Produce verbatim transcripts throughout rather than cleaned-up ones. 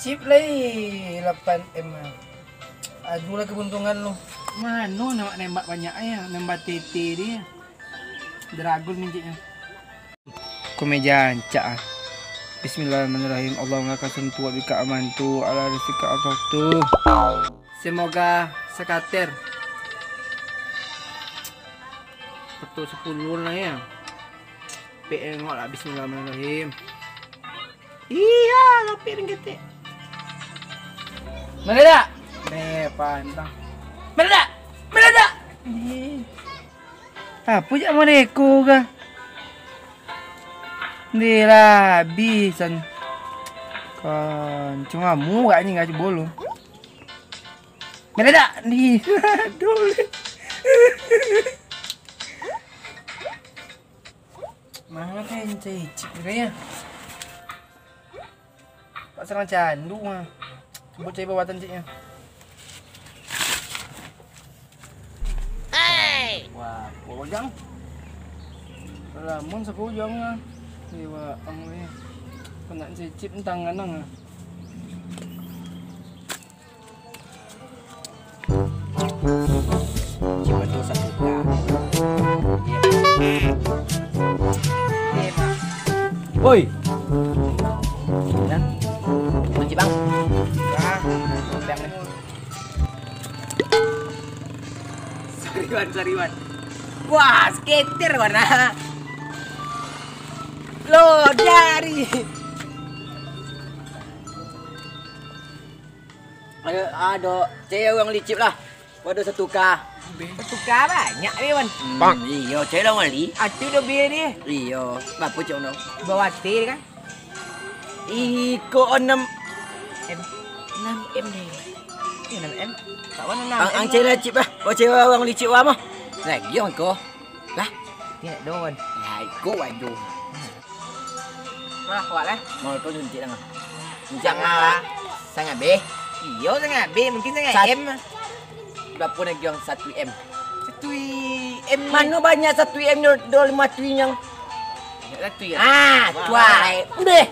Chip lai lapan M. Aduh lah keuntungan lu. Mano nembak-nembak banyak ya, nembak T T dia. Dragon minciknya. Ko meja rancak ah. Bismillahirrahmanirrahim. Allahumma laka sumtu wa bika amantu ala rizqika afaqtu. Semoga sakater. Betul sepuluh lah ya. Pek engok lah, bismillahirrahmanirrahim. Iya, tapi ringkete. Meledak. Beh, pantang. Meledak. Meledak. Ih. Apo jak mereko kah? Ndeh lah, abisan. Kan cuma mu agaknyo enggak bolu. Meledak. Ih. Aduh. Mano kan cicik ni ya? Pak sarang candu ah. Cubo cari bawatan ciknya. Wah, bojang. Lamun sapu jang ah. Dewa ang ni. Kena cicip tangan ang ah. Cuma dosa kita. Woi. Nah, kunci bang. Ah, bang ni. Sariwan, sariwan. Wah, skater warna. Lo jari. Ado, ado, cewek urang licik lah. Waduh, satuka. Satuka banyak be, Wan. Hmm, iyo, cewek lah wali. Atu do be dia. Iyo, bapo cewek no? Bawati kan? Iko enam. M. Enam M ni. Iyo, enam M. Tak Wan enam M. Ang, ang cewek licik lah. Oh, cewek urang licik wah mah. Lagi ang ko. Lah, tidak don. Lah, iko waduh. Lah, kuat lah. Mau kau suntik tangan. Jangan lah. Sangat beh. Iyo, sangat beh. Mungkin sangat Sat- M. Berapa lagi yang satu M? Satu M. Mana banyak satu M do, do lima tu yang? Satu ya. Ah, wah. Tuai. Beh.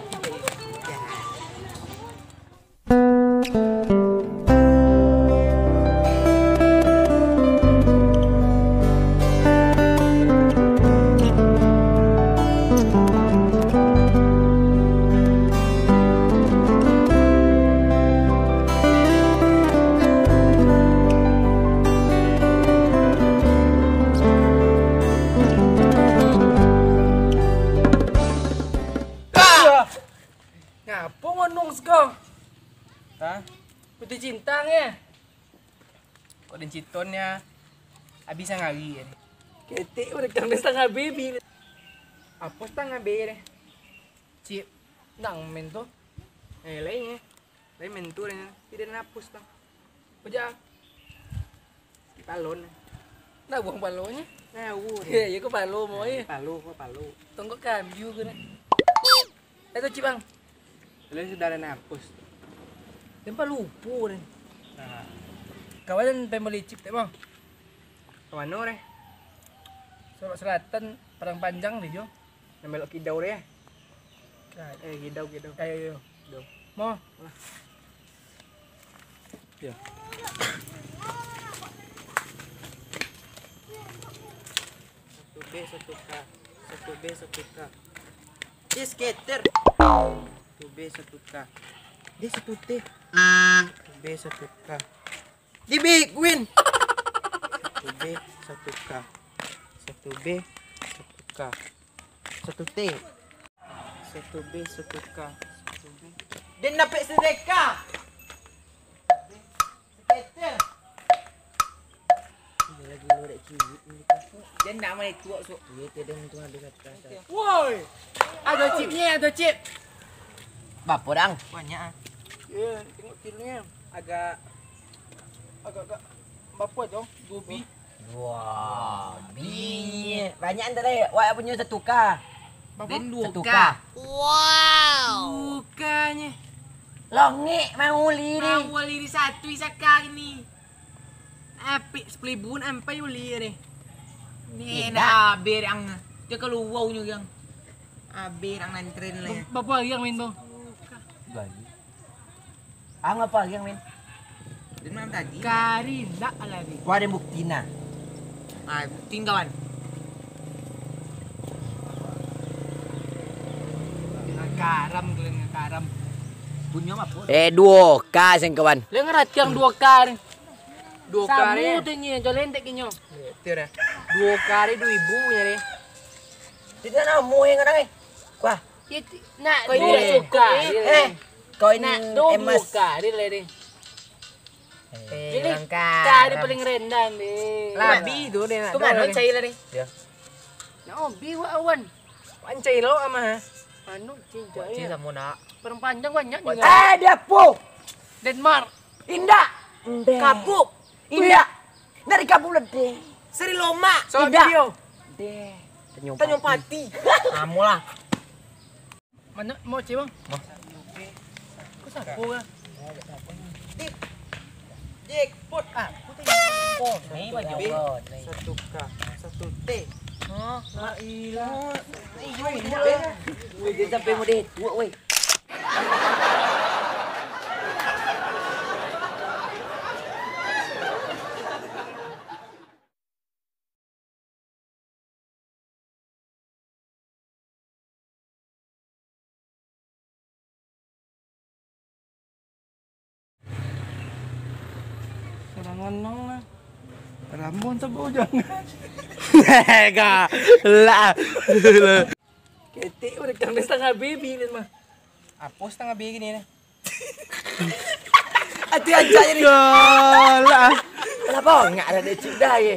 Ngapo ngonong siko? Hah? Putuih cinta nge? Kok den citon ya, abih sangari ya. Ketek udah kami setengah baby. Apa setengah B deh? Cip, nang main tu. Eh, lain ya. Lain main tu dengan tidak ada napus tang. Apo ja? Palon. Nah, buang palonyo. Nah, wuh. Ya, ya, kau palo mau ya. Palo, kau palo. Tonggok kambiu kau nah. Eh, tu, Cip, Bang. Lain sudah ada napus. Tempat lupo deh. Nah. Kawan pengen beli chip tak, Bang? Ke mana deh? Solok Selatan, Padang Panjang deh, Jo. Nang belok kidau deh. Ka- Eh, kidau, kidau. Ayo, yo. Kidau. Mo. Lah. Ya. Satu B, satu K. Satu B, satu K. Dia skater. Satu B, satu K. Dia satu T. Satu B, satu K. Dia big win. Satu B, satu K. Satu B, satu K. Satu T. Satu B, satu K. Satu B. Dia dapat sedekah. Skater. Gila-gila dek cilik ni. Dia nak main tuak, Sok. Iya, tu dia untung ada kata. Woi. Ada chipnya, ada chip. Bapo, Dang? Banyak ah. Iya, tengok kilnya. Agak, agak, agak bapo tu? Gobi. Wah, bi. Banyak dah deh. Wak punyo satu K. Bapo? Den dua K. Satu K. Wow. Dua K-nyo. Longek manguli ni. Manguli di satu isaka ni. Apik sepuluh ribu ampai uli deh. Ni nak abih ang. Dia keluar nyo yang. Abih ang nantrin lah. Bapo hari ang main tu? Dua hari. Ah, ngapa lagi, Min? Dari malam tadi. Kari ndak lari. Wah, ada bukti nah. Ah, bukti kawan. Dengan karam, dengan karam. Punyo apa? Eh, duo K sen kawan. Lah ngarati yang duo K ni. Duo K ni. Samo tu nyo, jo lentek nyo. Duo K ni duo ribu nyo ni. Tidak namo yang kadang eh. Wah. Nak kau ini duo K. Eh, kau ini nak duo K ni. Eh, jadi langkah. Kari paling rendah ni. Labi tu dia nak. Tu mana cai lah ni? Ya. Nak obi wak awan. Wan cai lo ama. Anu cai. Cai samo nak. Perang panjang banyak ni. Eh, dia po. Denmark. Indak. Kabuk. Indak. Dari kabuk lah deh. Seri Loma. Indak. Deh. Tanjung Pati. Samo lah. Mana mau cewek? Kau siapa lah? Jackpot ah. Ni baju. Satu K, satu T. Hah? La ilaha. Iyo, iyo. Woi, dia sampai mode tuak woi. Serangan nong lah. Rambon tu bau jangan. Ega lah. Ketek udah kang setengah baby ni mah. Apa setengah baby ni? Ati aja ni. Kalah. Kenapa? Ngak ada cik dah ye.